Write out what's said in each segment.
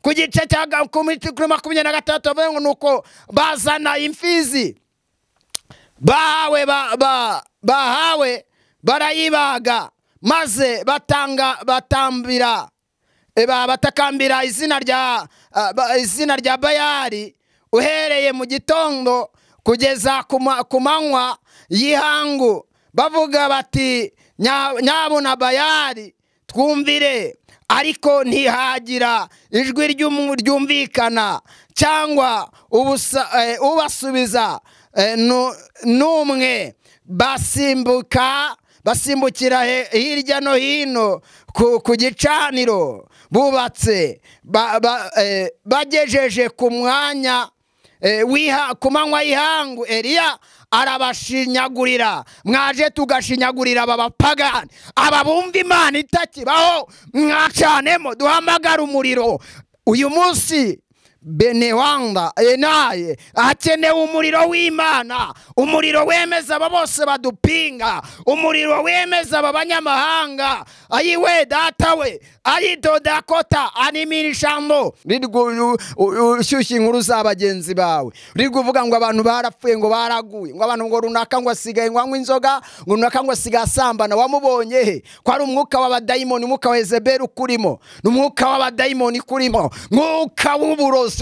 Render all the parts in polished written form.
Ku gice cya 26 bavuga ngo nuko bazana imfizi bahawe bahawe barayibaga, maze batanga batambira batakambira izina rya Bayali uhereye mu gitondo kugeza ku manywa y'ihangu, bavuga bati nyabuna Bayali twumvire. Ariko ntihagira ijwi ryumvikana cyangwa ubasubiza n'umwe. Basimbukira hirya no hino ku gicaniro bubatse, bagejeje ku mwanya ku manywa y'ihangu. Eliya arabashinyagurira. Mwaje tugashinyagurira aba bapagani, aba bumva Imana itakibaho, mwacanemo duhamagara umuriro. Uyu munsi Benewanda enaye hakenewe umuriro w'Imana, umuriro wemeza aba bose badupinga, umuriro wemeza aba banyamahanga. Ayiwe data we ayidodakota animirishamo ushyushya inkuru z'abagenzi bawe, uri kuvuga ngo abantu barapfuye, ngo baraguye, ngo abantu ngo runaka ngo asigaye ngo anywe inzoga, ngo runaka ngo asigaye asambana. Wamubonye he? Ko ari umwuka w'abadayimoni, umwuka wa Yezebeli ukurimo, n'umwuka w'abadayimoni kurimo, mwuka w'uburozi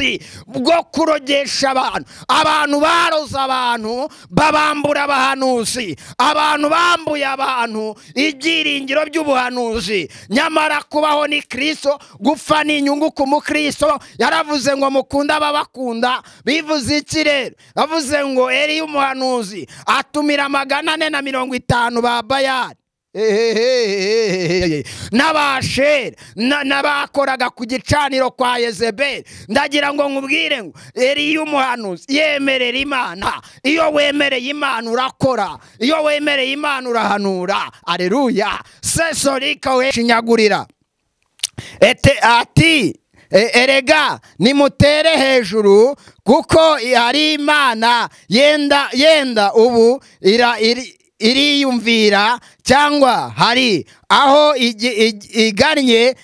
bwo kurogesha abantu. Abantu baroza abantu, babambura abahanuzi, abantu bambuye abantu ibyiringiro by'ubuhanuzi. Nyamara kubaho ni Kristo, gupfa ni inyungu ku mukristo. Yaravuze ngo mukunda ababakunda. Bivuze iki rero? Avuze ngo Eliya umuhanuzi atumira 450 ba Bayali n'abashera n'abakoraga ku gicaniro kwa Yezebeli. Ndagira ngo nkubwire ngo Eliya umuhanuzi yemerera Imana. Iyo wemereye Imana urakora, iyo wemereye Imana urahanura. Aleluya. Sesorika we shinyagurira ete ati erega nimutere hejuru, kuko hari Imana yenda ubu iriyumvira, cyangwa hari aho igannye,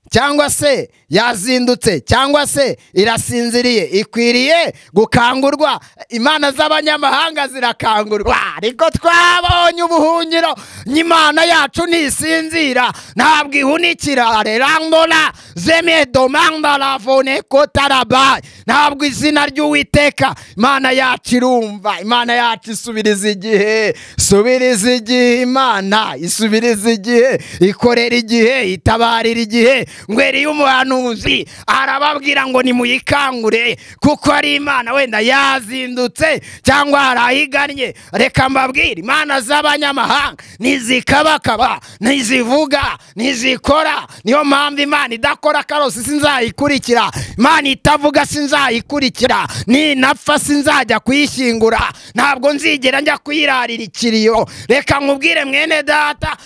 cyangwa se yazindutse, cyangwa se irasinziriye, ikwiriye gukangurwa. Imana z'abanyamahanga zirakangurwa, ariko twabonye ubuhungiro. Imana yacu ntisinzira, ntabwo ihunikira. Rerangona zemedomanda lavone kotarabai. Ntabwo izina ry'Uwiteka. Imana yacu irumva, Imana yacu isubiriza igihe, subiriza igihe. Imana isubiriza igihe, ikorera igihe, itabarira igihe. Ngo Eliya umuhanuzi arababwira ngo nimuyikangure, kuko ari Imana wenda yazindutse cyangwa harahigannye. Reka mbabwire, Imana z'abanyamahanga ntizikabakaba, ntizivuga, ntizikora. Niyo mpamvu Imana idakora karosi sinzayikurikira, Imana itavuga sinzayikurikira, ninapfa sinzajya kuyishyingura, ntabwo nzigera njya kuyirarira ikiriyo. Reka nkubwire mwene data,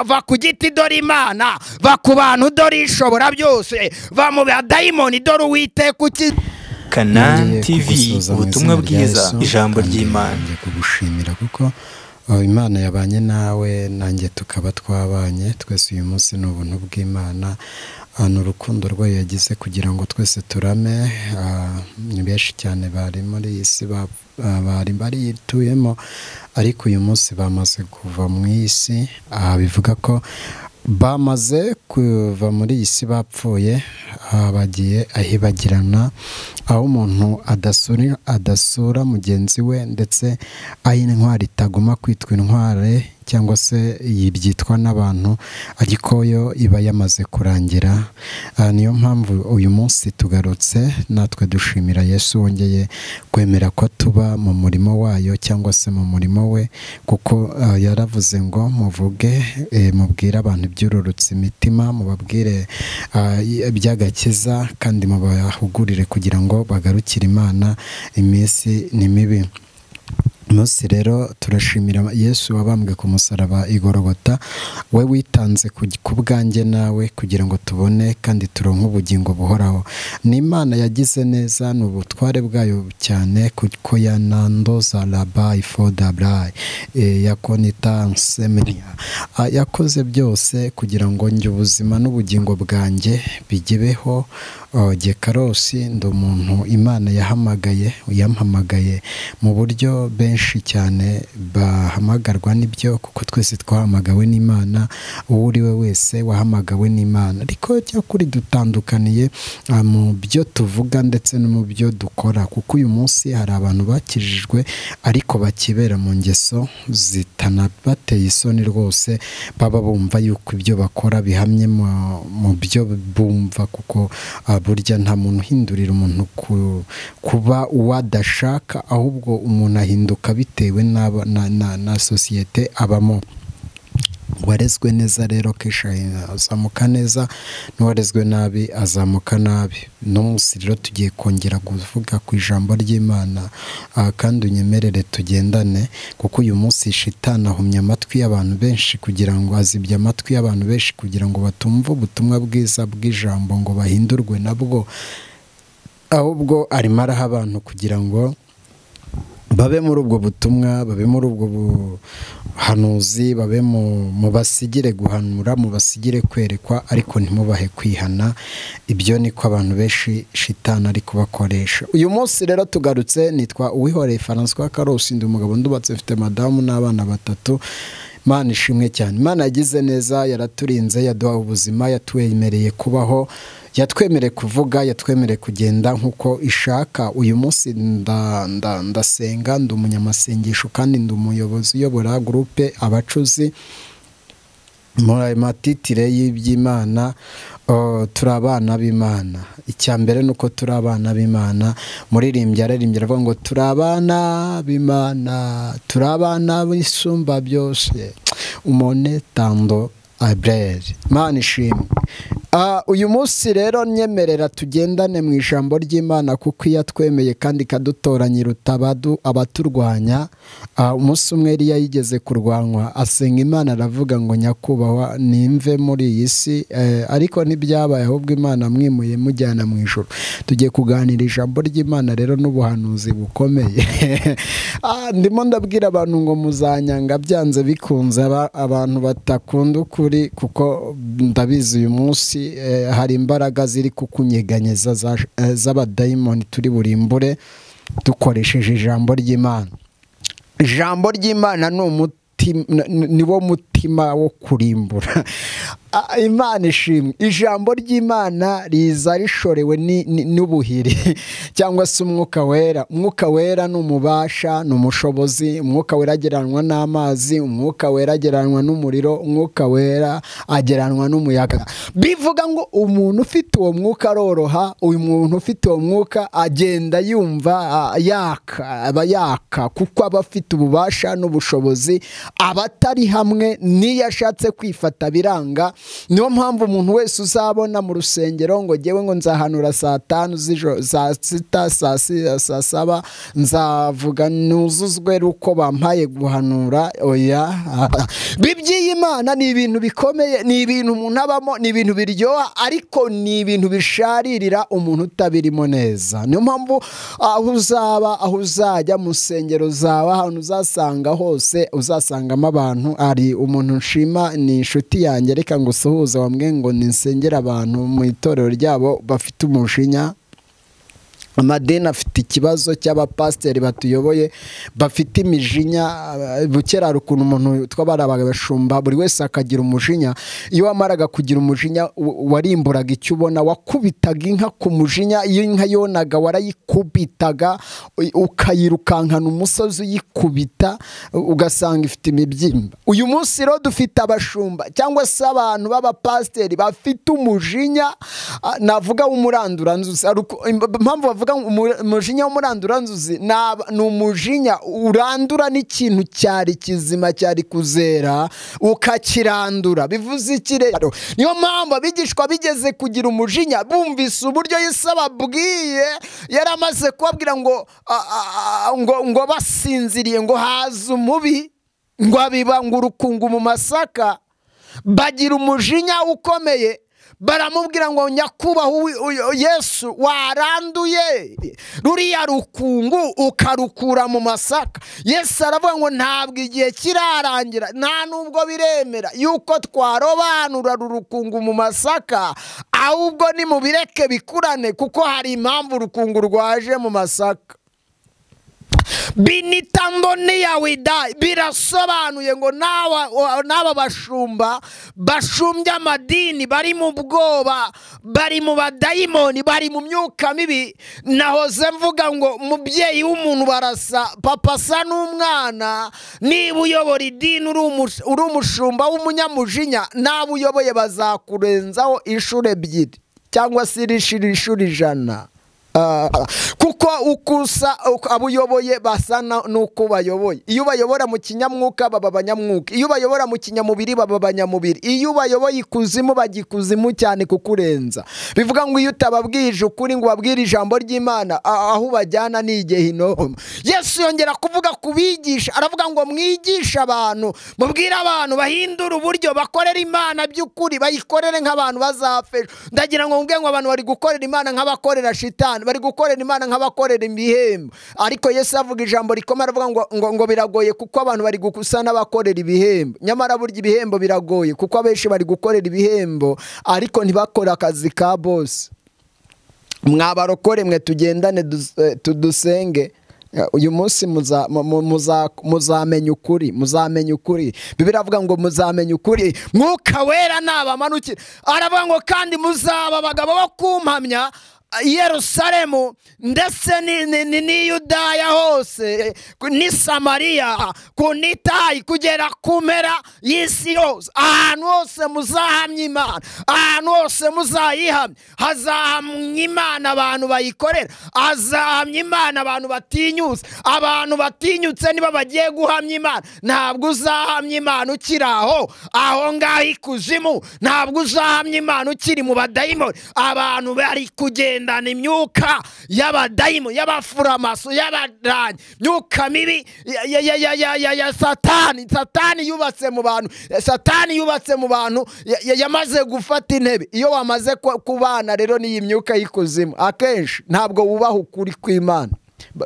va ku giti dore Imana, va ku bantu dore ishobora byose, va mu badayimoni dore Uwiteka uki. Kanani TV, ubutumwa bwiza, ijambo ry'Imana. Ngiye kugushimira kuko Imana yabanye nawe, nanjye tukaba twabanye twese. Uyu munsi ni ubuntu bw'Imana, ni urukundo rwayo yagize kugira ngo twese turame. Ni benshi cyane bari muri iyi si bari bariyituyemo, ariko uyu munsi bamaze kuva mu isi. Bivuga ko bamaze kuva muri iyi si bapfuye, bagiye ahibagirana, aho umuntu adasura mugenzi we, ndetse aho intwari itaguma kwitwa intware cyangwa se byitwa n'abantu, ariko yo iba yamaze kurangira. Niyo mpamvu uyu munsi tugarutse natwe dushimira Yesu wongeye kwemera ko tuba mu murimo wayo cyangwa se mu murimo we, kuko yaravuze ngo muvuge, mubwire abantu ibyururutse imitima, mubabwire iby'agakiza, kandi mubahugurire kugira ngo bagarukire Imana, iminsi ni mibi. Munsi rero turashimira Yesu wabambwe ku musaraba igorogota, we witanze ku bwanjye nawe kugira ngo tubone kandi turonke ubugingo buhoraho. Ni Imana yagize neza, ni ubutware bwayo cyane, kuko yanandoza rabai fodabrai yakonita nsemenia, yakoze byose kugira ngo njye ubuzima n'ubugingo bwanjye bigebeho. Gekarosi ndi umuntu Imana yahamagaye, yampamagaye mu buryo benshi cyane bahamagarwa n'ibyo, kuko twese twahamagawe n'Imana, uwo uri we wese wahamagawe n'Imana. Ariko cyakuri dutandukaniye mu byo tuvuga ndetse no mu byo dukora, kuko uyu munsi hari abantu bakijijwe ariko bakibera mu ngeso zitanabateye isoni rwose, baba bumva yuko ibyo bakora bihamye mu byo bumva, kuko burya nta muntu uhindurira umuntu kuba uwadashaka, ahubwo umuntu ahinduka bitewe na sosiyete abamo. Uwarezwe neza rero kesha azamuka neza, n'uwarezwe nabi azamuka nabi. No munsi rero tugiye kongera kuvuga ku ijambo ry'Imana, kandi unyemerere tugendane, kuko uyu munsi shitani ahumya amatwi y'abantu benshi kugira ngo azibye amatwi y'abantu benshi kugira ngo batumve ubutumwa bwiza bw'ijambo ngo bahindurwe nabwo, ahubwo arimo araha abantu kugira ngo babe muri ubwo butumwa, babe muri ubwo buhanuzi, babe mu basigire guhanura, mu basigire kwerekwa, ariko ntimubahe kwihana. Ibyo niko abantu benshi shitani ari kubakoresha. Uyu munsi rero tugarutse, nitwa Uwihoreye François Karosi, ndi umugabo ndubatse, mfite madamu n'abana batatu. Imana ishimwe cyane. Imana yagize neza, yaraturinze, yaduha ubuzima, yatwemereye kubaho, yatwemereye kuvuga, yatwemereye kugenda nkuko ishaka. Uyu munsi ndasenga, ndi umunyamasengesho kandi ndi umuyobozi uyobora groupe abacuzi muri matitire y'iby'Imana. Turi abana b'Imana. Icya mbere nuko turi abana b'Imana. Muririmbyi ararimbye aravuga ngo turi abana b'Imana, turi abana b'isumba byose, umone tando abrere. Imana ishimwe. Uyu munsi rero nyemerera tugendane mu ijambo ry'Imana, kuko iyo twemeye kandi ikadutoranyira abaturwanya. Umunsi umwe Eliya yigeze kurwanywa, asenga Imana aravuga ngo nyakubahwa nimve muri iyi si, ariko ntibyabaye, ahubwo Imana mwimuye mujyana mu ijuru. Tugiye kuganira ijambo ry'Imana rero n'ubuhanuzi bukomeye. Ndimo ndabwira abantu ngo muzanyanga byanze bikunze, abantu batakunda ukuri, kuko ndabizi uyu munsi hari imbaraga ziri kukunyeganyeza z'abadayimoni turi burimbure dukoresheje ijambo ry'Imana. Ijambo ry'Imana ni wo mutima wo kurimbura. Imana ishimwe. Ijambo ry'Imana riza rishorewe n'ubuhiri cyangwa se umwuka wera. Umwuka wera ni umubasha, ni umushobozi. Umwuka wera ageranwa n'amazi, umwuka wera ageranwa n'umuriro, umwuka wera ageranwa n'umuyaga. Bivuga ngo umuntu ufite uwo mwuka aroroha, uyu muntu ufite uwo mwuka agenda yumva yaka, aba yaka, kuko aba afite ububasha n'ubushobozi, abatari hamwe niyo ashatse kwifata biranga. Niyo mpamvu umuntu wese uzabona mu rusengero ngo jyewe ngo nzahanura saa 5 z'ijoro, saa 6, saa 7 nzavuga nuzuzwe ruko bampaye guhanura, oya. Biby'Imana ni ibintu bikomeye, ni ibintu umuntu abamo, ni ibintu biryoha, ariko ni ibintu bisharirira umuntu utabirimo neza. Niyo mpamvu aho uzaba, aho uzajya mu rusengero zawe, ahantu uzasanga hose uzasangamo abantu. Ari umuntu nshima, ni inshuti yanjye, reka ngo usuhuze wambwe ngo ninsengera abantu mu itorero ryabo bafite umujinya. Amadini afite ikibazo cy'abapasiteri batuyoboye bafite imijinya. Bukera ukuntu umuntu twabarabaga bashumba, buri wese akagira umujinya. Iyo wamaraga kugira umujinya warimburaga icyo ubona, wakubitaga inka ku mujinya. Iyo inka yonaga warayikubitaga, ukayirukankana umusozi uyikubita, ugasanga ifite imibyimba. Uyu munsi rero dufite abashumba cyangwa se abantu b'abapasiteri bafite umujinya, navuga w'umuranduranzuzi. Impamvu bavuga umujinya Umujinya w'umuranduranzuzi ni umujinya urandura n'ikintu cyari kizima cyari kuzera ukakirandura. Bivuze iki rero? Niyo mpamvu abigishwa bigeze kugira umujinya bumvise uburyo Yesu ababwiye, yaramaze kubabwira ngo ngo basinziriye, ngo haza umubi ngo abiba ngo urukungu mu masaka. Bagira umujinya ukomeye, baramubwira ngo nyakubahwa Yesu, waranduye ruriya rukungu ukarukura mu masaka. Yesu aravuga ngo ntabwo igihe kirarangira, nta nubwo biremera yuko twarobanura urukungu mu masaka, ahubwo ni mubireke bikurane, kuko hari impamvu urukungu rwaje mu masaka. Binitamboniyawida birasobanuye ngo n'aba bashumba bashumbye amadini bari mu bwoba, bari mu badayimoni, bari mu myuka mibi. Nahoze mvuga ngo mubyeyi w'umuntu barasa, papa asa n'umwana. Niba uyobora idini uri umushumba w'umunyamujinya, n'abo uyoboye bazakurenzaho inshuro 2 cyangwa se inshuro 100. Kuko ukusa abo uyoboye basa nuko bayoboye. Iyo bayobora mu kinyamwuka baba abanyamwuka, iyo bayobora mu kinyamubiri baba abanyamubiri, iyo bayoboye ikuzimu bajya ikuzimu cyane kukurenza. Bivuga ngo iyo utababwije ukuri ngo ubabwire ijambo ry'Imana, aho bajyana ni igehinomu. Yesu yongera kuvuga kubigisha, aravuga ngo mwigishe abantu, mubwire abantu bahindure uburyo bakorera Imana by'ukuri, bayikorere nk'abantu bazapfa. Ndagira ngo mubwire ngo abantu bari gukorera Imana nk'abakorera shitani, bari gukorera Imana nk'abakorera ibihembo. Ariko Yesu avuga ijambo rikomeye, aravuga ngo biragoye kuko abantu bari gukusa n'abakorera ibihembo. Nyamara burya ibihembo biragoye kuko abenshi bari gukorera ibihembo ariko ntibakora akazi ka boss. Mwabarokore mwe tugendane tudusenge. Uyu munsi muzamenya ukuri, muzamenya ukuri. Bibiliya iravuga ngo muzamenya ukuri, Mwuka Wera nabamanukira. Aravuga ngo kandi muzaba abagabo bo kumpamya Yerusalemu ndetse ni Yudaya hose ni Samariya ku Nitayi kugera ku mpera y'isi yose. Ahantu hose muzahamya Imana, ahantu hose muzayihamya, hazahamya Imana abantu bayikorera, hazahamya Imana abantu batinyutse. Abantu batinyutse niba bagiye guhamya Imana. Ntabwo uzahamya Imana ukiri aho ngaho ikuzimu, ntabwo uzahamya Imana ukiri mu badayimoni. Abantu bari kugenda imyuka y'abadayimu, y'abafuramaso, y'abadanyi, myuka mibi ya Satani. Satani yubatse mu bantu, Satani yubatse mu bantu, yamaze gufata intebe. Iyo wamaze kubana rero n'iyi myuka y'ikuzimu, akenshi ntabwo wubaha ukuri kw'Imana.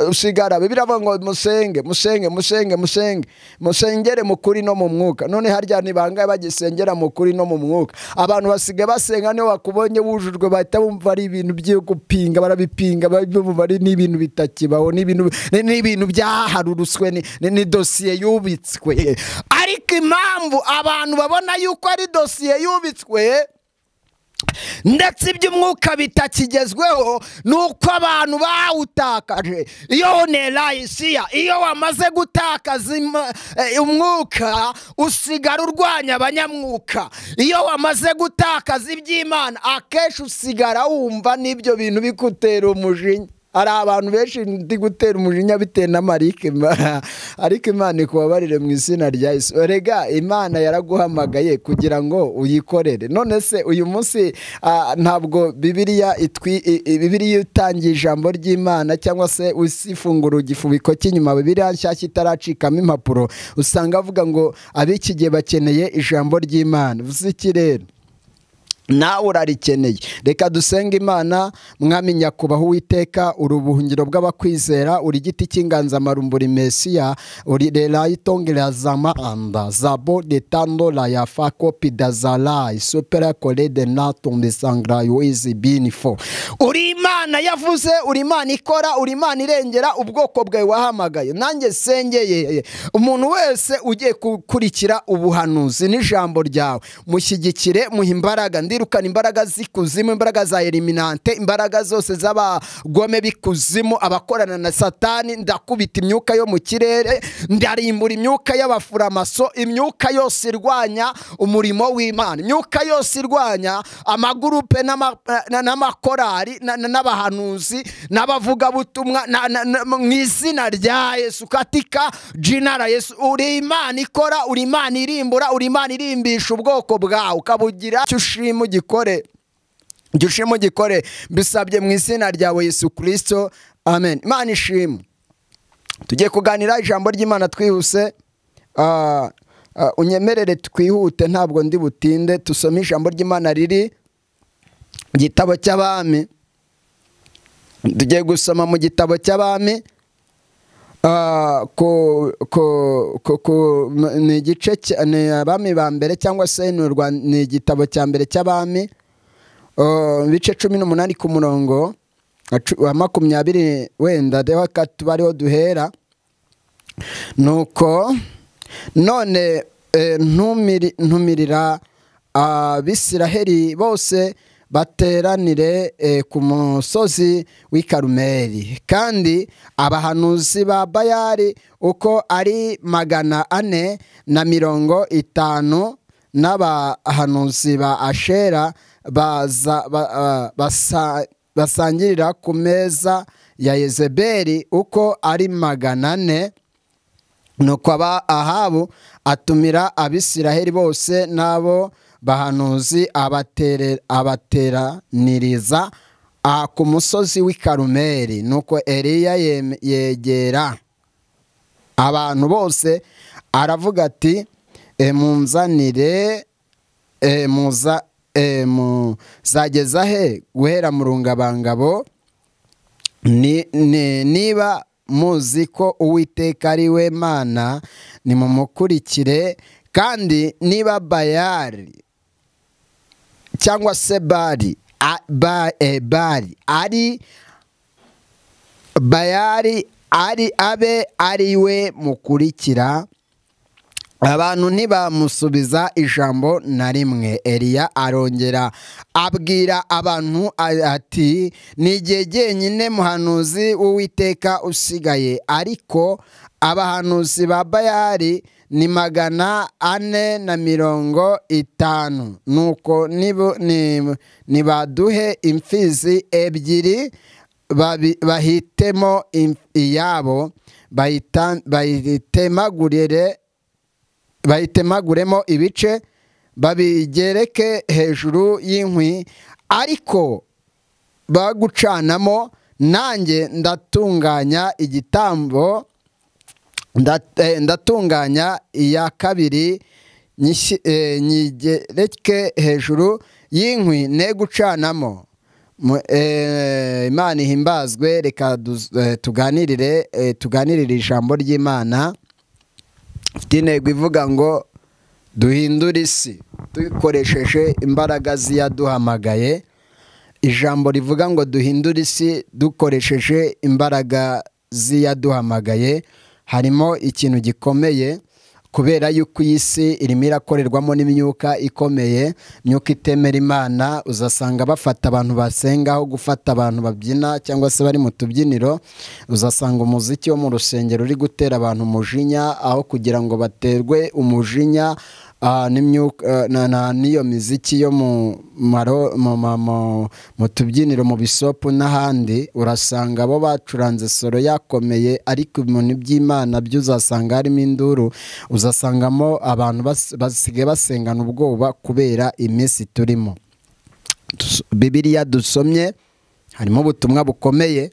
Usigara Bibiliya iravuga ngo musenge, musenge, musenge, musenge, musengere mu kuri no mu mwuka. None harya ni bangahe bagisengera mu kuri no mu mwuka? Abantu basigaye basenga niyo bakubonye wujujwe bahita bumva ari ibintu byo gupinga, barabipinga, bumva ari n'ibintu bitakibaho, n'ibintu byaharurutswe, ni dosiye yubitswe. Ariko impamvu abantu babona yuko ari dosiye yubitswe ndetse iby'umwuka bitakigezweho nuko abantu bawutakaje. Iyo nerayisiya, iyo wamaze gutakaza umwuka usigara urwanya abanyamwuka. Iyo wamaze gutakaza iby'Imana akenshi usigara wumva n'ibyo bintu bikutera umujinya. Hari abantu benshi ndi gutera umujinya bitewe n'amarike, ariko Imana ikubabarire mu izina rya Yesu. Erega Imana yaraguhamagaye kugira ngo uyikorere. None se uyu munsi ntabwo Bibiliya Bibiliya itangiye ijambo ry'Imana cyangwa se usifungura igifubiko cy'inyuma Bibiliya nshyashya itaracikamo impapuro, usanga avuga ngo ab'iki gihe bakeneye ijambo ry'Imana. Uzi iki rero? Nawe urarikeneye. Reka dusenge Imana. Mwami nyakubahwa Uwiteka, uri ubuhungiro bw'abakwizera, uri igiti cy'inganzamarumbu, uri Mesiya, uri rerayitongera zama anda zabo de tando la yafa kopi dazala isopera kole de naton de sangrayo izi binifo. Uri Imana yavuze, uri Imana ikora, uri Imana irengera ubwoko bwawe wahamagaye. Nanjye sengeye umuntu wese ugiye gukurikira ubuhanuzi n'ijambo ryawe, mushyigikire, muhe imbaraga. Ndirukana imbaraga z'ikuzimu, imbaraga za eliminante, imbaraga zose z'abagome b'ikuzimu, abakorana na Satani. Ndakubita imyuka yo mu kirere, ndarimbura imyuka y'abafuramaso, imyuka yose irwanya umurimo w'Imana, imyuka yose irwanya amagurupe n'amakorari n'abahanuzi n'abavugabutumwa, mu izina rya Yesu, katika jina la Yesu. Uri Imana ikora, uri Imana irimbura, uri Imana irimbisha ubwoko bwawe, ukabugira icyo ushima ugikore, icyo ushima ugikore. Mbisabye mu izina ryawe Yesu Kristo, amen. Imana ishimwe. Tugiye kuganira ijambo ry'Imana twihuse. Unyemerere twihute, ntabwo ndi butinde. Tusome ijambo ry'Imana riri gitabo cy'Abami. Tugiye gusoma mu gitabo cy'Abami, ni igice ni Abami ba mbere, cyangwa se ni igitabo cya mbere cy'Abami, ibice 18 ku murongo wa 20, wenda reka tuba ariho duhera. Nuko none ntumirira Abisiraheli bose bateranire ku musozi w'i Karumeli, kandi abahanuzi ba Bayali uko ari 450 n'abahanuzi ba Ashera basangirira ku meza ya Yezebeli uko ari 400. Nuko Ahabu atumira Abisiraheli bose n'abo bahanuzi abateraniriza ku musozi w'i Karumeli. Nuko Eliya yegera abantu bose aravuga ati, munzanire, muzageza he guhera mu rungabangabo? Niba muzi ko Uwiteka ari we Mana, nimumukurikire, kandi niba Bayali cyangwa se Bali ari Bayali ari abe ari we mukurikira. Abantu ntibamusubiza ijambo na rimwe. Eliya arongera abwira abantu ati, ni igihe jyenyine muhanuzi w'Uwiteka usigaye, ariko abahanuzi ba Bayali ni 450. Nuko nibaduhe imfizi ebyiri, bahitemo iyabo, bayitemaguremo ibice, babigereke hejuru y'inkwi, ariko bagucanamo. Nanjye ndatunganya igitambo, ndatunganya iya kabiri, nyigereke hejuru y'inkwi ne gucanamo. Imana ihimbazwe. Reka tuganirire ijambo ry'Imana. Mfite intego ivuga ngo duhindure isi dukoresheje imbaraga z'iyaduhamagaye. Ijambo rivuga ngo duhindure isi dukoresheje imbaraga z'iyaduhamagaye, harimo ikintu gikomeye, kubera yuko iyi si irimo irakorerwamo n'imyuka ikomeye, imyuka itemera Imana. Uzasanga bafata abantu basenga aho gufata abantu babyina cyangwa se bari mu tubyiniro. Uzasanga umuziki wo mu rusengero uri gutera abantu umujinya, aho kugira ngo baterwe umujinya n'iyo miziki yo mu tubyiniro, mu bisopu n'ahandi. Urasanga abo bacuranze soro yakomeye, ariko ibintu by'Imana byo uzasanga harimo induru. Uzasangamo abantu basigaye basengana ubwoba kubera iminsi turimo. Bibiliya dusomye harimo ubutumwa bukomeye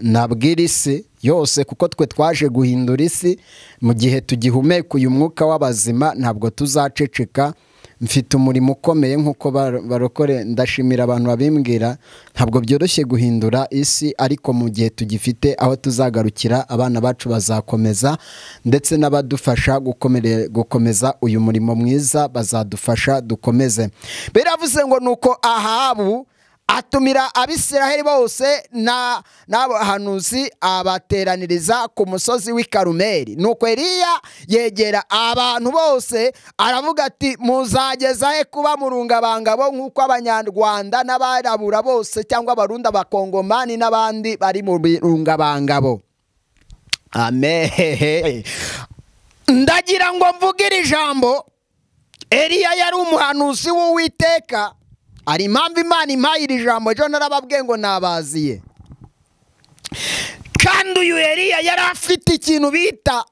nabwira isi yose, kuko twe twaje guhindura isi. Mu gihe tugihumeka uyu mwuka w'abazima ntabwo tuzaceceka. Mfite umurimo ukomeye nk'uko barokore, ndashimira abantu babimbwira. Ntabwo byoroshye guhindura isi, ariko mu gihe tugifite aho tuzagarukira, abana bacu bazakomeza, ndetse n'abadufasha gukomeza uyu murimo mwiza bazadufasha dukomeze. Biravuze ngo nuko Ahabu Atumira Abisiraheli bose na n'abahanuzi, abateraniriza ku musozi w'i Karumeli. Nuko Eliya yegera abantu bose aravuga ati muzageza he kuba murungabangabo nk'uko Abanyarwanda n'Abarabura bose cyangwa Abarundi, Abakongomani n'abandi bari mu birungabangabo? Amen. Ndagira ngo mvugire ijambo. Eliya yari umuhanuzi w'Uwiteka. Ari impamvu Imana impaye iri jambo, ejo narababwiye ngo nabaziye. Kandi uyu Eliya yari afite ikintu bita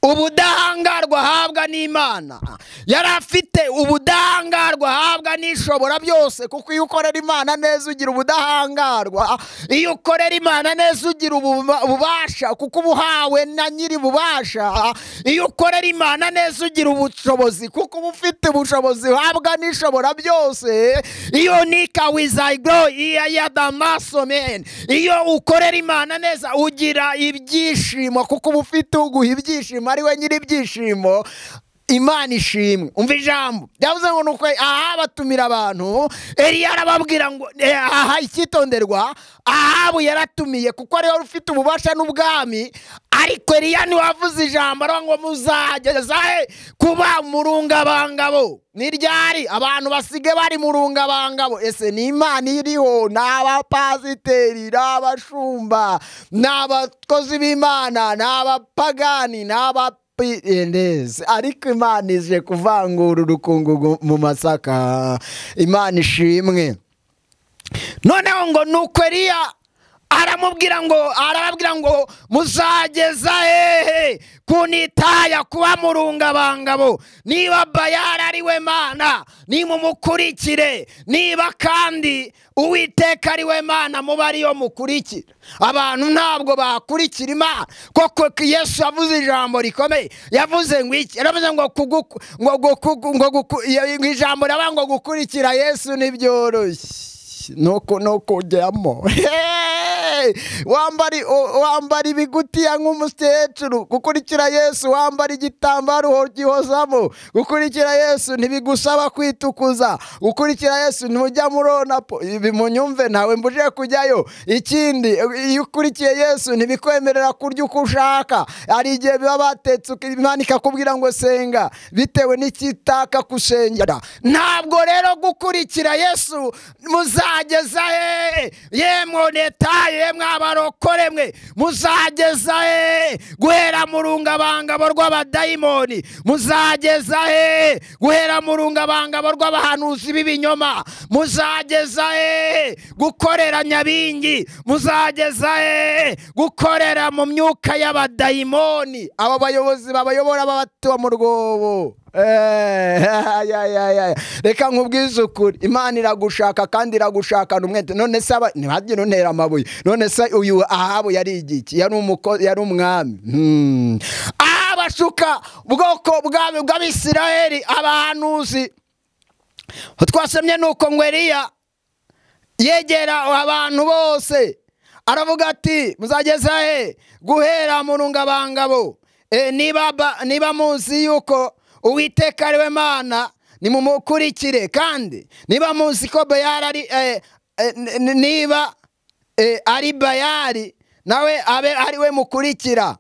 ubudahangarwa ahabwa n'Imana. Yari afite ubudahangarwa ahabwa n'Ishobora byose, kuko iyo ukorera Imana neza ugira ubudahangarwa, iyo ukorera Imana neza ugira ububasha, kuko ubuhawe na nyiri bubasha. Iyo ukorera Imana neza ugira ubushobozi, kuko uba ufite ubushobozi uhabwa n'Ishobora byose. Iyo nika wizayigro iya yadamaso men. Iyo ukorera Imana neza ugira ibyishimo, kuko uba ufite uguha ibyishimo, ari we nyiri ibyishimo. Imana ishimwe. Umva ijambo byavuze ngo nuko aha batumira abantu, Eliya arababwira ngo aha icyitonderwa, Ahabu yaratumiye kuko ariwe ufite ububasha n'ubwami, ariko Eliya niwe wavuze ijambo aravuga ngo muzageza he kuba murungabangabo? Ni ryari abantu basige bari murungabangabo? Ese ni Imana iriho? N'abapasiteri, n'abashumba, n'abakozi b'Imana, n'abapagani, n'aba Endezi. Ariko Imana ije kuvangura urukungugu mu masaka. Imana ishimwe. Noneho ngo nuko Eliya aramubwira ngo, arababwira ngo muzageza hehe kunitaya kuba murungabangabo? Niba Bayali ari we Mana nimumukurikire, niba kandi Uwiteka ari we Mana muba ariyo mukurikira. Abantu ntabwo bakurikira Imana. Koko Yesu yavuze ijambo rikomeye, yavuze ngo iki? Yaravuze ngo ngo ijambo raba ngo gukurikira Yesu ntibyoroshye, nuko kujyamo wambara ibigutiya nk'umukecuru. Gukurikira Yesu wambara igitambaro gihozamo. Gukurikira Yesu ntibigusaba kwitukuza. Gukurikira Yesu ntujya murona munyumve, ntawe mbuje kujyayo. Ikindi, iyo ukurikiye Yesu ntibikwemerera kurya uko ushaka. Hari igihe biba batetse Imana ikakubwira ngo senga bitewe n'ikitaka kusengera. Ntabwo rero gukurikira Yesu muzageza he yemwe netaye mwabarokore mwe, muzageza he guhera murungabangabo rw'abadayimoni? Muzageza he guhera murungabangabo rw'abahanuzi b'ibinyoma? Muzageza he gukorera nyabingi? Muzageza he gukorera mu myuka y'abadayimoni? Aba bayobozi babayobora babatuba mu rwobo. Reka nkubwize ukuri, Imana iragushaka kandi iragushakana umwete. None se ntihagire untera amabuye. None se uyu Ahabu yari igiki? Yari umwami. Ahabu ashuka ubwoko bw'Abisiraheli, abahanuzi. Twasomye nuko ngo Eliya yegera abantu bose aravuga ati muzageza he guhera murungabangabo? Niba muzi yuko Uwiteka ari we Mana nimumukurikire, kandi niba muzi ko Bayali ari niba ari Bayali nawe abe ari we mukurikira.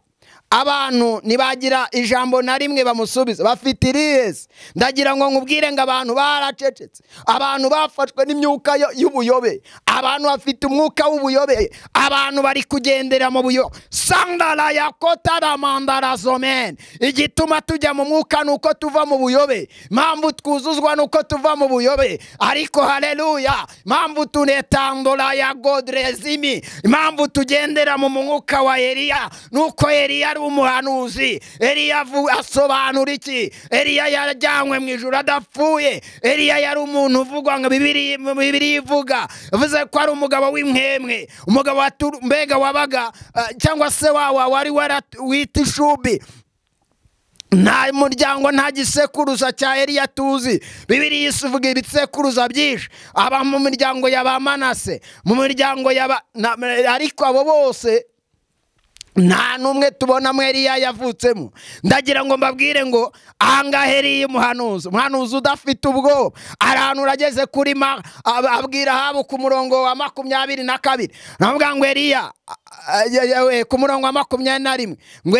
Abantu ntibagira ijambo na rimwe bamusubiza, bafite irihese. Ndagira ngo nkubwire ngo abantu baracecetse, abantu bafashwe n'imyuka y'ubuyobe, abantu bafite umwuka w'ubuyobe, abantu bari kugendera mu buyobe. Sandala ya kotara mandara zomen. Igituma tujya mu mwuka nuko tuva mu buyobe, mpamvu twuzuzwa nuko tuva mu buyobe. Ariko haleluya, mpamvu tunetandola ya godrezimi, mpamvu tugendera mu mwuka wa Eliya nuko Eliya ari umuhanuzi. Eliya asobanura iki? Eliya yarajyanywe mu ijuru adapfuye. Eliya yari umuntu uvugwa ngo Bibiliya ivuga, yavuze ko ari umugabo w'impwemwe, umugabo mbega wabaga cyangwa se wawa wari wita ishubi. Nta muryango, nta gisekuruza cya Eliya tuzi. Bibiliya ivuga ibisekuruza byinshi, aba mu miryango ya ba Manase, mu miryango ya ariko abo bose Nta numwe tubona mu Eliya yavutsemo. Ndagira ngo mbabwire ngo ahangaha Eliya umuhanuzi udafite ubwoba ahantu urageze kuri abwira Ahabu ku murongo wa 22, navuga ngo Eliya ku murongo wa 21 ngo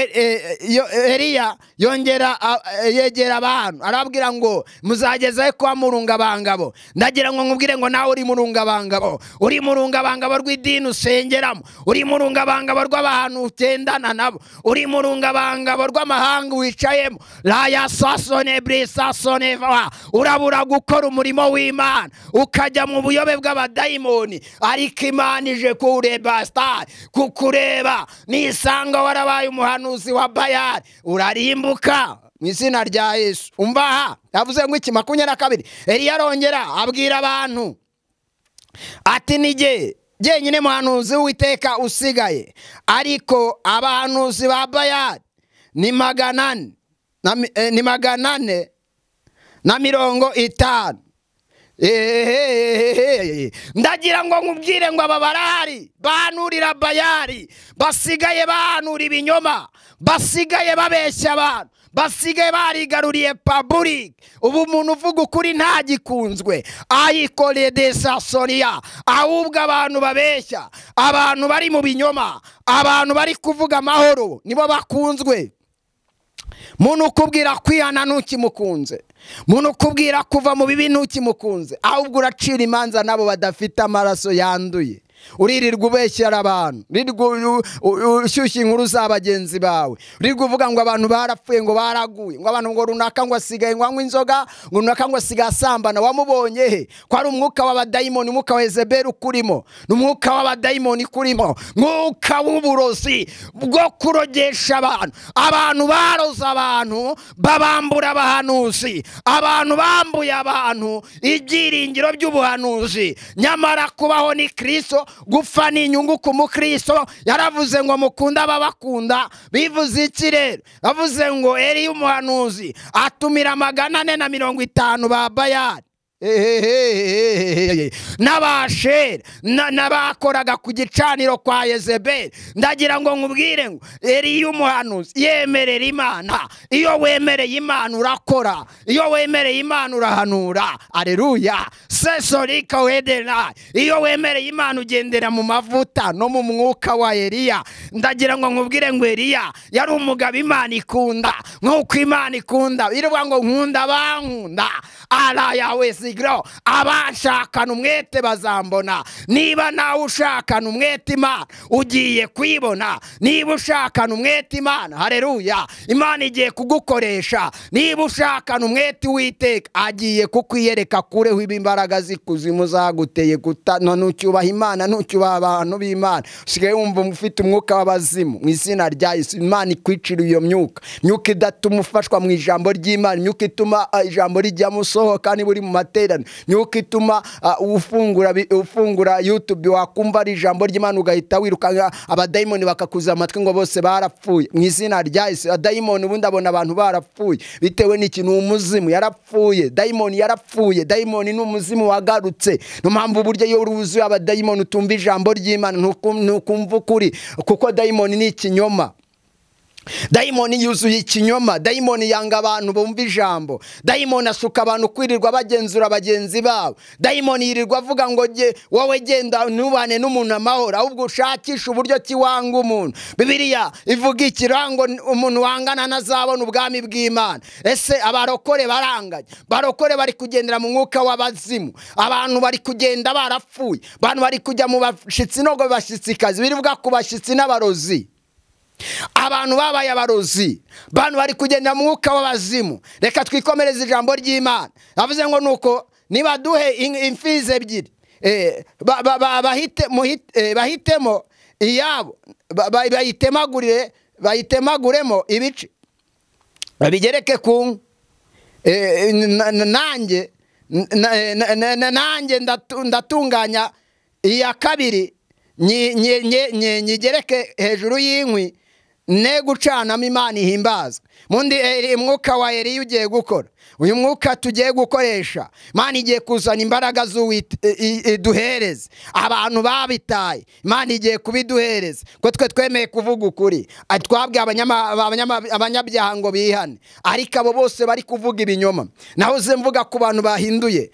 Eliya yongera yegera abantu arabwira ngo muzageze kwa murungabangabo. Ndagira ngo nkubwire ngo nawe uri murungabangabo, uri murungabangabo rw'idini usengeramo, uri murungabangabo rw'abantu ugendana nabo, uri murungabangabo rw'amahanga wicayemo, raya sasone brisa soneva, urabura gukora umurimo w'Imana ukajya mu buyobe bw'abadayimoni. Ariko Imana ije kureba star kukureba, nisanga warabaye umuhanuzi wa Bayali urarimbuka mu izina rya Yesu. Umva aha yavuze ngo iki 22 Eliya arongera abwira abantu ati nige jyenyine muhanuzi w'Uwiteka usigaye, ariko abahanuzi ba Bayali ni 450. Ndagira ngo nkubwire ngo aba barahari bahanurira Bayali, basigaye bahanura ibinyoma, basigaye babeshya abantu, basigaye barigaruriye public. Ubu umuntu uvuga ukuri ntagikunzwe, ayikore desasoria, ahubwo abantu babeshya, abantu bari mu binyoma, abantu bari kuvuga amahoro nibo bakunzwe. Muntu ukubwira kwihana ntukimukunze, muntu ukubwira kuva mu bibi ntukimukunze, ahubwo uracira imanza nabo badafite amaraso yanduye. Uririrwa ubeshyera abantu, uririrwa ushyushya inkuru za bagenzi bawe, uririrwa uvuga ngo abantu barapfuye, ngo baraguye, ngo abantu ngo runaka ngo asigaye ngo anywe inzoga, ngo runaka ngo asigaye asambana. Wamubonye he? Ko ari umwuka w'abadayimoni, umwuka wa Yezebeli ukurimo, n'umwuka w'abadayimoni kurimo, mwuka w'uburozi bwo kurogesha abantu. Abantu baroza abantu, babambura abahanuzi, abantu bambuye abantu ibyiringiro by'ubuhanuzi. Nyamara kubaho ni Kristo, gupfa ni inyungu ku mukristo. Yaravuze ngo mukunda ababakunda. Bivuze iki rero? Yavuze ngo Eliya umuhanuzi atumira 450 ba Bayali n'abashera n'abakoraga ku gicaniro kwa Yezebeli. Ndagira ngo nkubwire ngo Eliya umuhanuzi yemerera Imana. Iyo wemereye Imana urakora, iyo wemereye Imana urahanura. Aleluya. Sesorika wedera. Iyo wemereye Imana ugendera mu mavuta no mu mwuka wa Eliya. Ndagira ngo nkubwire ngo Eliya yari umugabo Imana ikunda, nk'uko Imana ikunda irivuga ngo nkunda bankunda, ara yawe sigro, abashakana umwete bazambona. Niba nawe ushakana umwete Imana ugiye kwibona. Niba ushakana umwete Imana, haleluya, Imana igiye kugukoresha. Niba ushakana umwete Uwiteka agiye kukwiyereka kureho imbaraga z'ikuzimu zaguteye ntucyubaha Imana, ntucyubaha abantu b'Imana. Usigaye wumva ufite umwuka w'abazimu. Mu izina rya Yesu Imana ikwicira iyo myuka, myuka idatuma ufashwa mu ijambo ry'Imana, myuka ituma ijambo rijyamo usohoka niba uri mu materaniro, myuka ituma ufungura YouTube wakumva ari ijambo ry'Imana ugahita wirukanka, abadayimoni bakakuza amatwi ngo bose barapfuye. Mu izina rya Yesu adayimoni ubundi abona abantu barapfuye bitewe n'ikintu, umuzimu yarapfuye, dayimoni yarapfuye, dayimoni ni umuzimu wagarutse. No mpamvu burya iyo uruzuye abadayimoni utumva ijambo ry'Imana, ntukumva ukuri, kuko dayimoni ni ikinyoma. Dayimoni yuzuye ikinyoma. Dayimoni yanga abantu bumva ijambo. Dayimoni asuka abantu kwirirwa bagenzura bagenzi babo. Dayimoni yirirwa avuga ngo wowe genda ntubane n'umuntu amahoro, ahubwo ushakisha uburyo ki wanga umuntu. Bibiliya ivuga ikirango umuntu wangana ntazabona ubwami bw'Imana. Ese abarokore baranganye? Barokore bari kugendera mu mwuka w'abazimu, abantu bari kugenda barapfuye, abantu bari kujya mu bashitsi no bashitsikazi, birivuga ku bashitsi n'abarozi. Abantu babaye abarozi, abantu bari kugenda mu mwuka w'abazimu. Reka twikomereze ijambo ry'Imana. Avuze ngo nuko nibaduhe imfizi ebyiri, bahitemo iyabo, bayitemaguremo ibice, babigereke ku nanjye ndatunganya iya kabiri, nyigereke hejuru y'inkwi, ne gucanamo Imana ihimbazwe. Mundi mwuka wa Eliya ugiye gukora. Uyu mwuka tugiye gukoresha, Imana igiye kuzana imbaraga z'uduhereze. Abantu babitaye, Imana igiye kubiduhereza, ko twe twemeye kuvuga ukuri. Twabwiye abanyabyaha ngo bihane, ariko abo bose bari kuvuga ibinyoma. Nahoze mvuga ku bantu bahinduye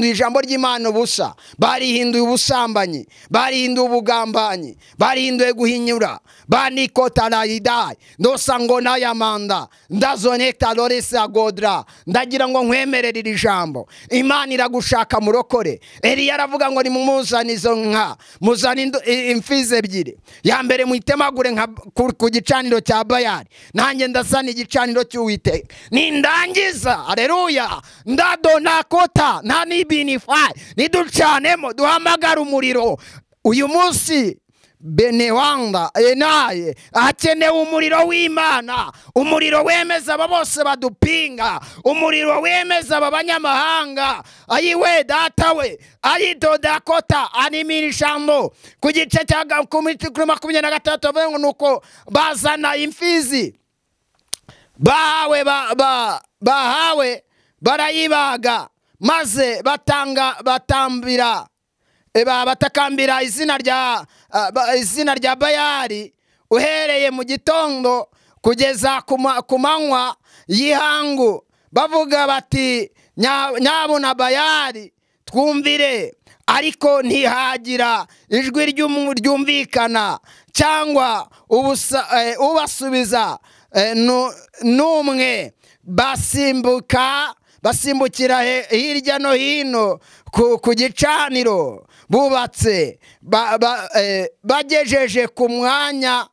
ijambo ry'Imana ubusa, barihinduye ubusambanyi, barihinduye ubugambanyi, barihinduye guhinyura, banikotaraidai ndosa ngo nayamanda ndazonekta loresa godra. Ndagira ngo nkwemerere iri jambo, Imana iragushaka murokore. Eliya aravuga ngo nimumuzane izo nka, muzane imfizi ebyiri, ya mbere muyitemagure nka ku gicaniro cya Bayali, nanjye ndasana igicaniro cy'Uwiteka. Nindangiza, haleluya, ndadonakota nta nibinifai, niducanemo duhamagara umuriro. Uyu munsi Benewanda enaye hakenewe umuriro w'Imana, umuriro wemeza aba bose badupinga, umuriro wemeza aba banyamahanga. Ayiwe data we ayidodakota animirishamo ku gice cya 23 bavuga ngo nuko bazana imfizi bahawe bahawe barayibaga, maze batanga batambira batakambira izina rya Bayali uhereye mu gitondo kugeza ku manywa y'ihangu, bavuga bati nyabuna Bayali twumvire. Ariko ntihagira ijwi ryumvikana cyangwa ubasubiza n'umwe. Basimbukira hirya no hino ku gicaniro bubatse, bagejeje ku mwanya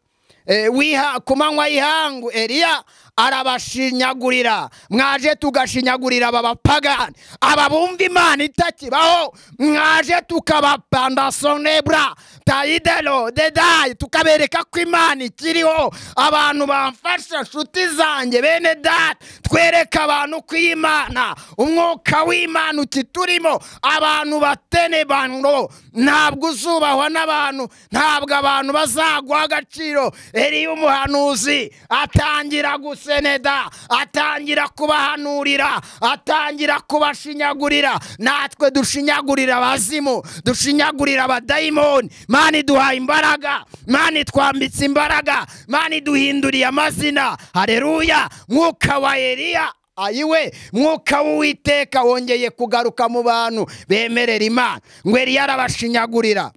ku manywa y'ihangu. Eliya arabashinyagurira. Mwaje tugashinyagurira aba bapagani, aba bumva Imana itakibaho, mwaje tukabapanda sonebra taidelo dedai, tukabereka ko Imana ikiriho. Abantu bamfasha, nshuti zanjye, bene data, twereka abantu ko Imana, umwuka w'Imana ukiturimo. Abantu batene bano, ntabwo uzubahwa n'abantu, ntabwo abantu bazaguha agaciro. Eliya umuhanuzi atangira guseneda, atangira kubahanurira, atangira kubashinyagurira. Natwe dushinyagurira abazimu, dushinyagurira abadayimoni. Imana iduhaye imbaraga, Imana itwambitse imbaraga, Imana iduhinduriye amazina. Haleluya! Mwuka wa Eliya, ayiwe, mwuka w'Uwiteka wongeye kugaruka mu bantu bemerera Imana. Ngo Eliya arabashinyagurira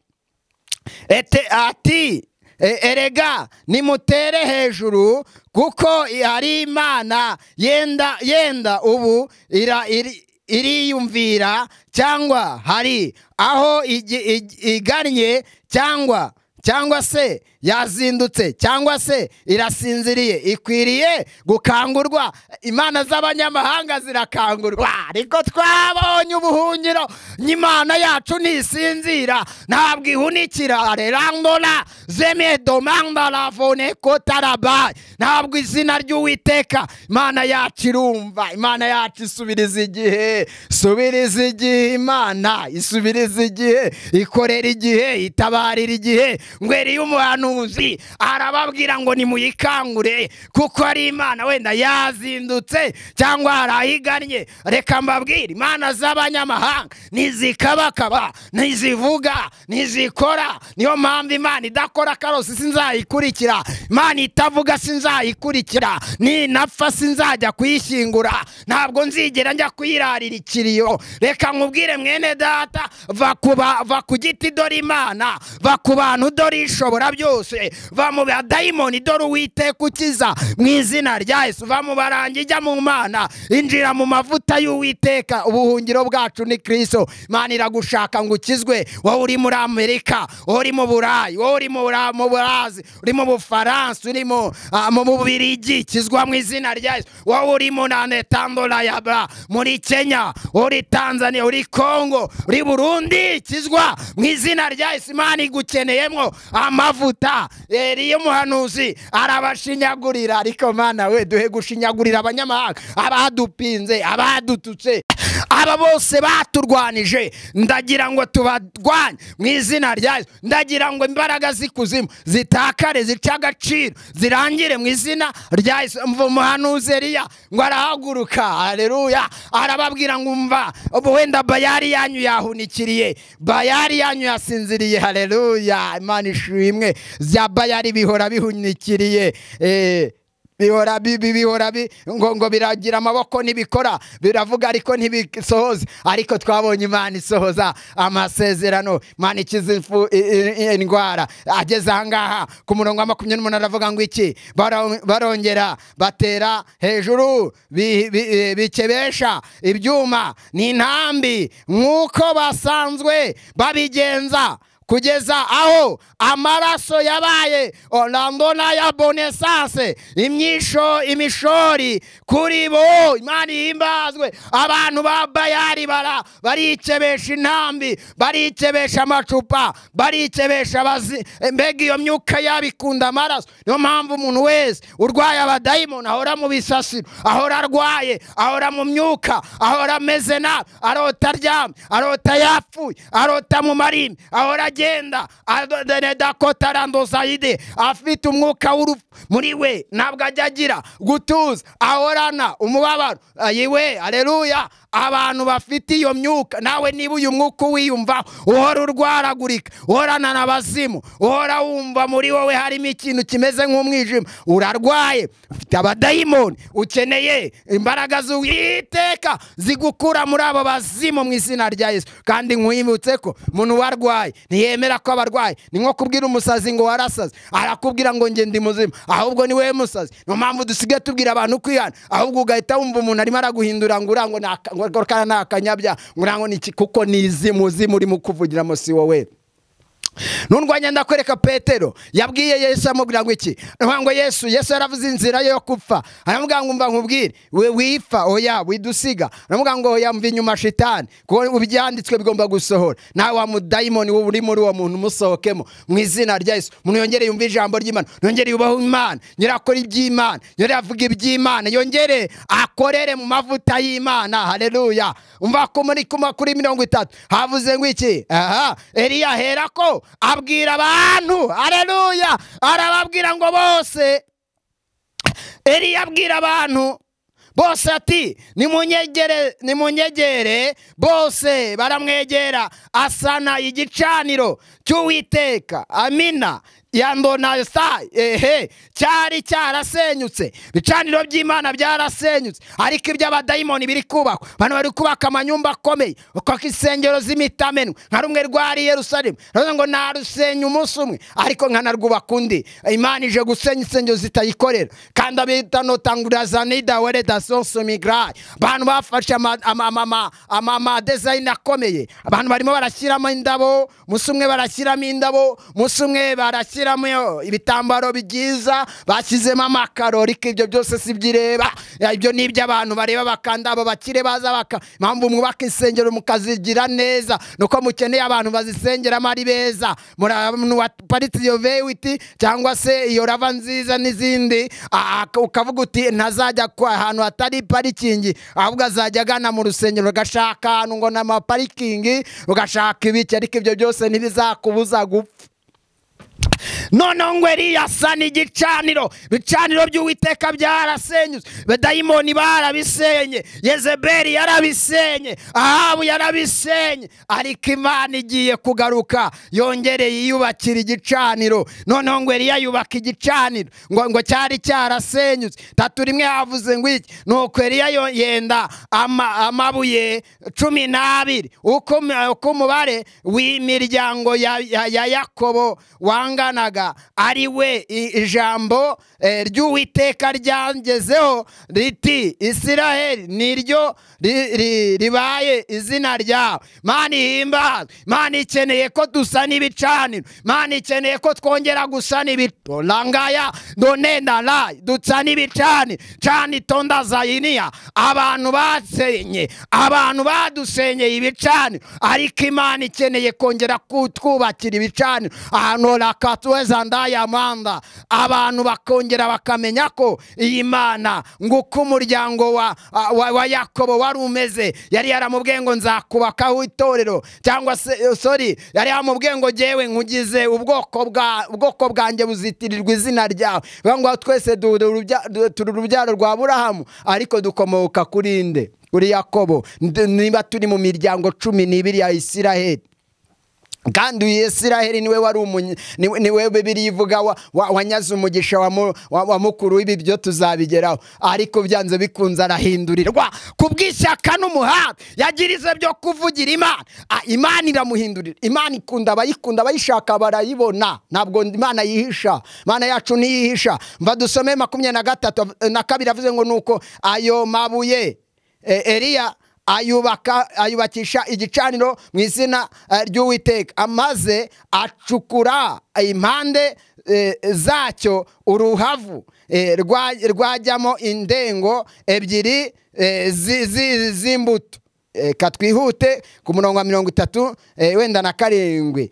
ati erega nimutere hejuru, kuko hari Imana yenda ubu iriyumvira, cyangwa hari aho igannye, cyangwa se yazindutse, cyangwa se irasinziriye, ikwiriye gukangurwa. Imana z'abanyamahanga zirakangurwa, ariko twabonye ubuhungiro. Imana yacu ntisinzira, ntabwo ihunikira. Rerandora zemedomanda lavone kotaraba, ntabwo izina ry'Uwiteka. Imana yacu irumva, Imana yacu isubiriza igihe, subiriza igihe. Imana isubiriza igihe, ikorera igihe, itabarira igihe. Ngo Eliya umuhanuzi arababwira ngo nimuyikangure, kuko ari Imana wenda yazindutse cyangwa harahigannye. Reka mbabwire, Imana z'abanyamahanga ntizikabakaba, ntizivuga, ntizikora. Niyo mpamvu Imana idakora karosi sinzayikurikira, Imana itavuga sinzayikurikira, ninapfa sinzajya kuyishyingura, ntabwo nzigera njya kuyirarira ikiriyo. Reka nkubwire mwene data, va ku giti dore Imana, va ku bantu dore ishobora byose, va mu badayimoni dore Uwiteka ukiza mu izina rya Yesu, va mu barangi ijya mu Mana, injira mu mavuta y'Uwiteka. Ubuhungiro bwacu ni Kristo. Imana iragushaka ngo ukizwe. Wowe uri muri Amerika, wowe uri mu Burayi, wowe uri mu Burazi, uri mu Bufaransa, uri mu Bubiligi, kizwa mu izina rya Yesu. Wowe uri mu Nanetandola yabra, muri Kenya, uri Tanzania, uri Kongo, uri Burundi, kizwa mu izina rya Yesu. Imana igukeneyemo amavuta. Eliya umuhanuzi arabashinyagurira. Ariko Mana we, duhe gushinyagurira abanyamahanga, abadupinze, abadututse. Aba bose baturwanije, ndagira ngo tubarwanye mu izina rya Yesu. Ndagira ngo imbaraga z'ikuzimu zitakare, zice agaciro, zirangire mu izina rya Yesu. Umuhanuzi Eliya ngo arahaguruka, haleluya, arababwira ngo umva, wenda bayari yanyu yahunikiriye, bayari yanyu yasinziriye, haleluya, Imana ishimwe. Bya bayari bihora bihunikiriye, bihora bihora ngo biragira amaboko ntibikora, biravuga ariko ntibisohoza. Ariko twabonye Imana isohoza amasezerano, Imana ikiza indwara. Ageze ahangaha ku murongo wa 28 aravuga ngo iki? Barongera batera hejuru, bikebesha ibyuma n'intambi nk'uko basanzwe babigenza, kugeza aho amaraso yabaye orandona ya bonesase, imyisho imishori kuri bo. Imana ihimbazwe. Abantu ba bayari barikebesha intambi, barikebesha amacupa, barikebesha abazi. Mbega iyo myuka yabikunda amaraso. Niyo mpamvu umuntu wese urwaye abadayimoni ahora mu bisasiro, ahora arwaye, ahora mu myuka, ahora ameze nabi, arota aryamye, arota yapfuye, arota mu marimi, ahora agenda afite umwuka w'urupfu muri we, ntabwo ajya agira gutuza, ahorana umubabaro. Ayiwe, haleluya. Abantu bafite iyo myuka, nawe niba uyu mwuka wiyumva, uhora urwaragurika, uhorana n'abazimu, uhora wumva muri wowe harimo ikintu kimeze nk'umwijima, urarwaye, ufite abadayimoni, ukeneye imbaraga z'Uwiteka zigukura muri abo bazimu mu izina rya Yesu. Kandi nkwibutse ko umuntu warwaye ntiyemera ko abarwaye. Ni nko kubwira umusazi ngo warasaze, arakubwira ngo nge ndi muzima, ahubwo ni wewe musazi. Niyo mpamvu dusigaye tubwira abantu kwihana, ahubwo ugahita wumva umuntu arimo araguhindura ngo urango ngo kana nakanyabya, ngo ni kuko nizi muzimu urimo kuvugiramo si wowe. Nundwanya ndakwereka Petero yabwiye Yesu amubwira ngo iki? Ngo Yesu yaravuze inzira yo gupfa, aramubwira ngo umva nkubwire, we wifa, oya widusiga. Aramubwira ngo oya mva inyuma shitani, kuko ibyanditswe bigomba gusohora. Nawe wa mudayimoni uri muri uwo muntu musohokemo mu izina rya Yesu. Umuntu yongere yumve ijambo ry'Imana, yongere yubahe Imana, yongere akore iby'Imana, yongere avuge iby'Imana, yongere akorere mu mavuta y'Imana. Haleluya. Umva ko muri kuri 30 havuze ngo iki? Aha, Eliya aherako abwira abantu, haleluya, arababwira ngo bose. Eliya abwira abantu bose ati nimunyegere, nimunyegere. Bose baramwegera, asana igicaniro cy'Uwiteka, amina yandona sa ehe, cyari cyarasenyutse. Ibicaniro by'Imana byarasenyutse, ariko iby'abadayimoni biri kubakwa. Abantu bari kubaka amanyumba akomeye, ukaka insengero z'imitamenwa nka rumwe rwari Yerusalemu, ngo narusenya umunsi umwe ariko nkanarwubaka undi. Imana ije gusenya insengero zitayikorera, kandi abitanotangura zanida wereda sonsomigra. Abantu bafashe ama design akomeye, abantu barimo barashyiramo indabo, umunsi umwe barashyiramo indabo, umunsi umwe barashyiramo ibitambaro byiza, bashyizemo amakaro. Ariko ibyo byose si byireba, ibyo ni iby'abantu bareba bakanda. Abo bakire baza baka. Impamvu mwubaka insengero mukazigira neza nuko mukeneye abantu bazisengeramo ari beza. Murabona waparitse iyo V8 cyangwa se iyo rava nziza n'izindi, ukavuga uti ntazajya ahantu hatari parikingi, ahubwo azajya agana mu rusengero, ugashaka ahantu ngo n'ama parikingi, ugashaka ibiki. Ariko ibyo byose ntibizakubuza gupfa. Noneho ngo Eliya asana igicaniro, ibicaniro by'Uwiteka byarasenyutse, abadayimoni barabisenye, Yezebeli yarabisenye, Ahabu yarabisenye, ariko Imana igiye kugaruka yongere yiyubakira igicaniro. Noneho ngo Eliya yubaka igicaniro ngo cyari cyarasenyutse. 31 havuze ngo iki? Nuko Eliya yenda amabuye 12 uko umubare w'imiryango ya Yakobo wanganaga, ari we ijambo ry'Uwiteka ryangezeho riti Isiraheli niryo ribaye izina ryawe. Mana ihimbazwe. Mana ikeneye ko dusana ibicaniro, Mana ikeneye ko twongera gusana ibitolangaya donenda la dusana ibicaniro cyane itonda zayiniya. Abantu basenye, abantu badusenyeye ibicaniro, ariko Imana ikeneye kongera kutwubakira ibicaniro. Ahantu rakatwe zandaya manda, abantu bakongera bakamenya ko iyi Mana nguko umuryango wa Yakobo wari umeze. Yari yaramubwiye ngo nzakubakaho itorero, cyangwa se sorry, yari yaramubwiye ngo jewe nkugize ubwoko bwanjye buzitirirwa izina ryawe. Ngo twese turi urubyaro rwa Aburahamu, ariko dukomoka kuri nde? Kuri Yakobo. Niba turi mu miryango 12 ya Isiraheli, kandi uyu Isiraheli niwe wari niwe Bibiliya ivuga wanyaze umugisha wa mukuru w'ibi byo tuzabigeraho, ariko byanze bikunze arahindurirwa kubw'ishyaka n'umuhate yagirize byo kuvugira Imana. Imana iramuhindurira. Imana ikunda abayikunda, abayishaka barayibona. Ntabwo Imana yihisha, Imana yacu ntiyihisha. Mva dusome 23 na 2 avuze ngo nuko ayo mabuye Eliya ayubakisha igicaniro mu izina ry'Uwiteka, amaze acukura impande zacyo uruhavu rwajyamo indengo 2 z'imbuto. Katwihute ku murongo wa 30 wenda na 7.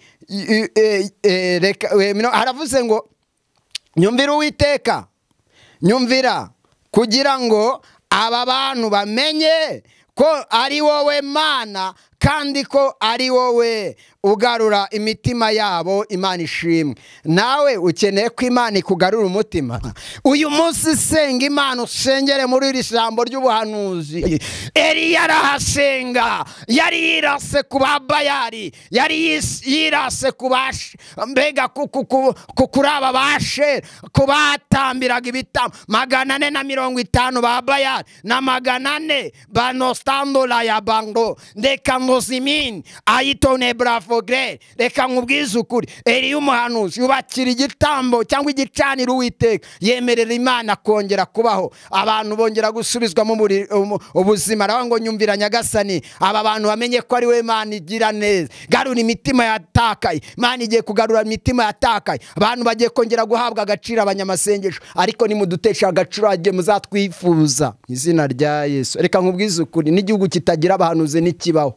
Haravuze ngo nyumvira Uwiteka, nyumvira kugira ngo aba bantu bamenye ko ari wowe Mana, kandi ko ari wowe ugarura imitima yabo. Imana ishimwe. Nawe ukeneye ko Imana ikugarura umutima. Uyu munsi senga Imana, usengere muri iri jambo ry'ubuhanuzi. Eliya arahasenga, yari yirase ku ba Bayali, yari yirase ku mbega kuri aba bashe, ku batambiraga ibitambo 450 ba Bayali na 400 ba Nostandola ya Bango ndeka Mozimin ayitone brafogre. Reka nkubwize ukuri, Eliya umuhanuzi yubakira igitambo cyangwa igicaniro Uwiteka, yemerera Imana kongera kubaho, abantu bongera gusubizwamo ubuzima. Aravuga ngo nyumvira Nyagasani, aba bantu bamenye ko ari we Imana igira neza. Garura imitima yatakaye. Imana igiye kugarura imitima yatakaye, abantu bagiye kongera guhabwa agaciro, abanyamasengesho. Ariko nimudutesha agaciro agiye muzatwifuza izina rya Yesu. Reka nkubwize ukuri, n'igihugu kitagira abahanuzi ntikibaho.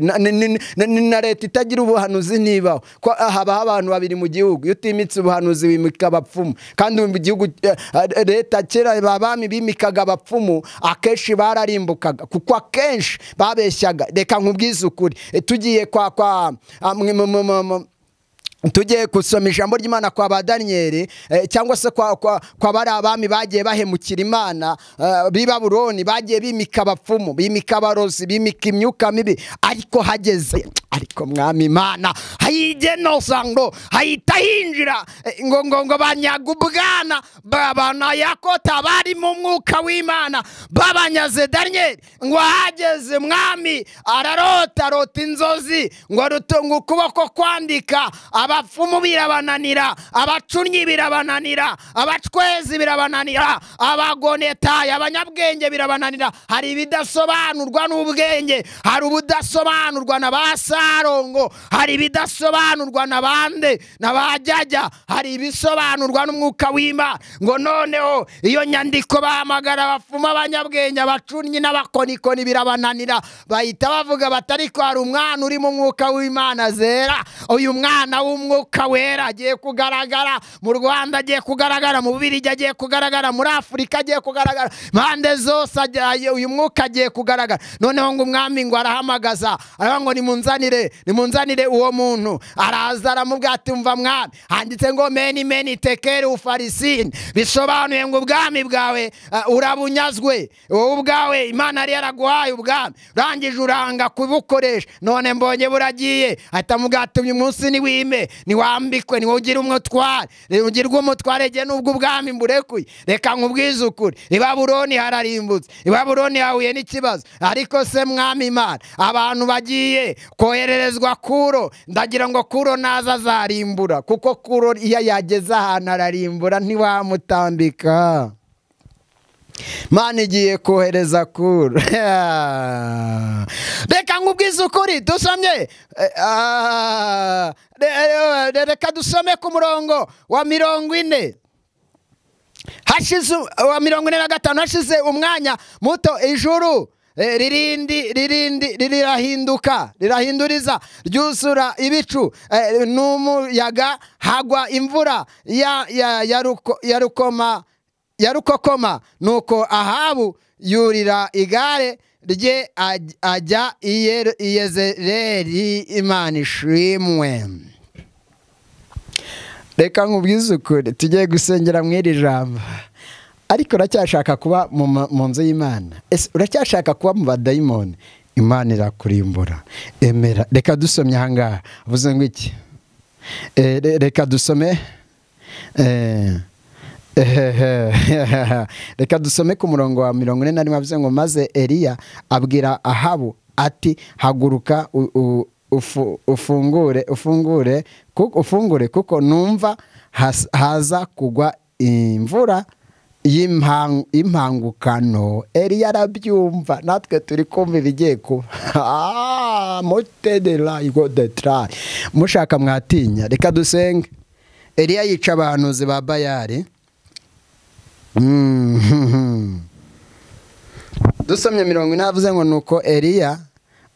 Na leta itagira ubuhanuzi ntibaho. Habaho abantu babiri mu gihugu, iyo utimitse ubuhanuzi wimika abapfumu. Kandi mu gihugu leta kera abami bimikaga abapfumu, akenshi bararimbukaga kuko akenshi babeshyaga. Reka nkubwize ukuri, tugiye kwa tugiye kusoma ijambo ry'Imana kwa ba Daniel, cyangwa se kwa bari abami bagiye bahemukira Imana b'i Babuloni, bagiye bimika abapfumu, bimika abarozi, bimika imyuka mibi. Ariko hageze, ariko mwami Imana hayigenosa ngo hayita hinjira ngo ngo ngo banyaga ubwana babana Yakota bari mu mwuka w'Imana babanyaze Daniel. Ngo hageze mwami ararota rota inzozi, ngo rutunga ukuboko kwandika, abapfumu birabananira, abacunnyi birabananira, abacwezi birabananira, abagonetaye abanyabwenge birabananira. Hari ibidasobanurwa n'ubwenge, hari ubudasobanurwa na ba Sarongo, hari ibidasobanurwa na bande na bajyajya, hari ibisobanurwa n'umwuka w'Imana. Ngo noneho iyo nyandiko bahamagara abapfumu, abanyabwenge, abacunnyi n'abakonikoni birabananira, bahita bavuga batari ko hari umwana uri mu mwuka w'Imana zera. Uyu mwana w'umwuka wera agiye kugaragara mu Rwanda, agiye kugaragara mu Bubiligi, agiye kugaragara muri Afurika, agiye kugaragara impande zose, uyu mwuka agiye kugaragara. Noneho ngo umwami ngo arahamagaza, aravuga ngo nimunzanire, nimunzanire uwo muntu. Araza aramubwira ati umva mwami, handitse ngo meni meni tekeri ufarisini, bisobanuye ngo ubwami bwawe urabunyazwe, wowe ubwawe Imana yari yaraguhaye ubwami, urangije uranga kubukoresha, none mbonye buragiye. Ahita amubwira ati uyu munsi ni wime, niwambikwe, niwe ugira umutware, ugirwe umutware jye nubwo ubwami mburekuye. Reka nkubwize ukuri, i Babuloni hararimbutse, i Babuloni hahuye n'ikibazo. Ariko se mwami Imana, abantu bagiye kohererezwa Kuro, ndagira ngo Kuro naza azarimbura, kuko Kuro iyo yageze ahantu ararimbura ntiwamutambika. Mana igiye kohereza Kuro. Reka nkubwize ukuri, dusomye reka dusome ku murongo wa 40 hashize wa 45. Hashize umwanya muto ijuru ririndi ririndi rirahinduka, rirahinduriza, ryuzura ibicu n'umuyaga, Hagwa imvura ya rukokoma. Nuko Ahabu yurira igare rye ajya i Yezereli. Imana ishimwe. Reka nkubwize ukuri, tugiye gusengera mu iri jambo, ariko uracyashaka kuba mu nzu y'Imana? Ese uracyashaka kuba mu badayimoni? Imana irakurimbura. Emera. Reka dusomye ahangaha avuze ngo iki? Reka dusome reka dusome ku murongo wa 41, avuze ngo maze Eliya abwira Ahabu ati haguruka ufungure kuko numva haza kugwa imvura y'impangukano. Eliya arabyumva, natwe turi kumva ibigiye kuba. Mushaka mwatinya. Reka dusenge. Eliya yica abahanuzi ba Bayali. Dusomye 40, avuze ngo nuko Eliya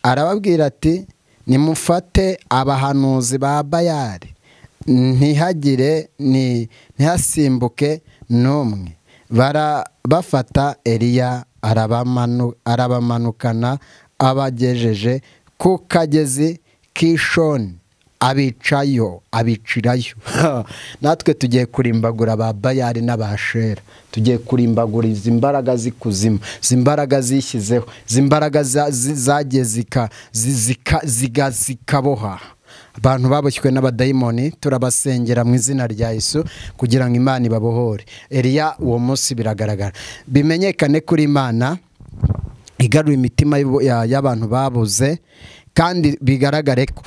arababwira ati nimufate abahanuzi ba Bayali, ntihagire ntihasimbuke n'umwe. Barabafata, Eliya arabamanukana abagejeje ku kagezi Kishoni, abicirayo. Natwe tugiye kurimbagura ba Bayali n'abashera, tugiye kurimbagura izi mbaraga z'ikuzimu, izi mbaraga zishyizeho, izi mbaraga zagiye zikaboha abantu baboshywe n'abadayimoni. Turabasengera mu izina rya Yesu kugira ngo Imana ibabohore. Eliya uwo munsi biragaragara, bimenyekane kuri Imana igarura imitima y'abantu babuze, kandi bigaragare ko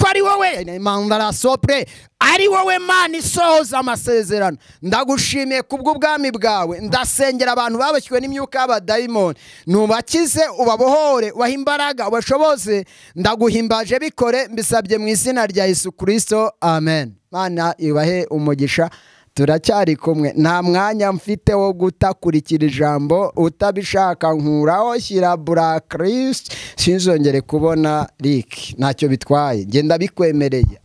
ari wowe mandara sopre, ari wowe Mana isohoza amasezerano. Ndagushimiye kubw'ubwami bwawe. Ndasengera abantu baboshywe n'imyuka y'abadayimoni, nubakize, ubabohore, ubahe imbaraga, ubashoboze. Ndaguhimbaje, bikore, mbisabye mu izina rya Yesu Kristo, amen. Mana ibahe umugisha. Turacyari kumwe, nta mwanya mfite wo gutakurikira ijambo. Utabishaka nkuraho, shyira blacklist, sinzongere kubona link. Ntacyo bitwaye, ngenda bikwemereye.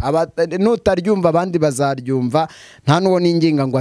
Nutaryumva abandi bazaryumva, nta n'uwo ninginga ngo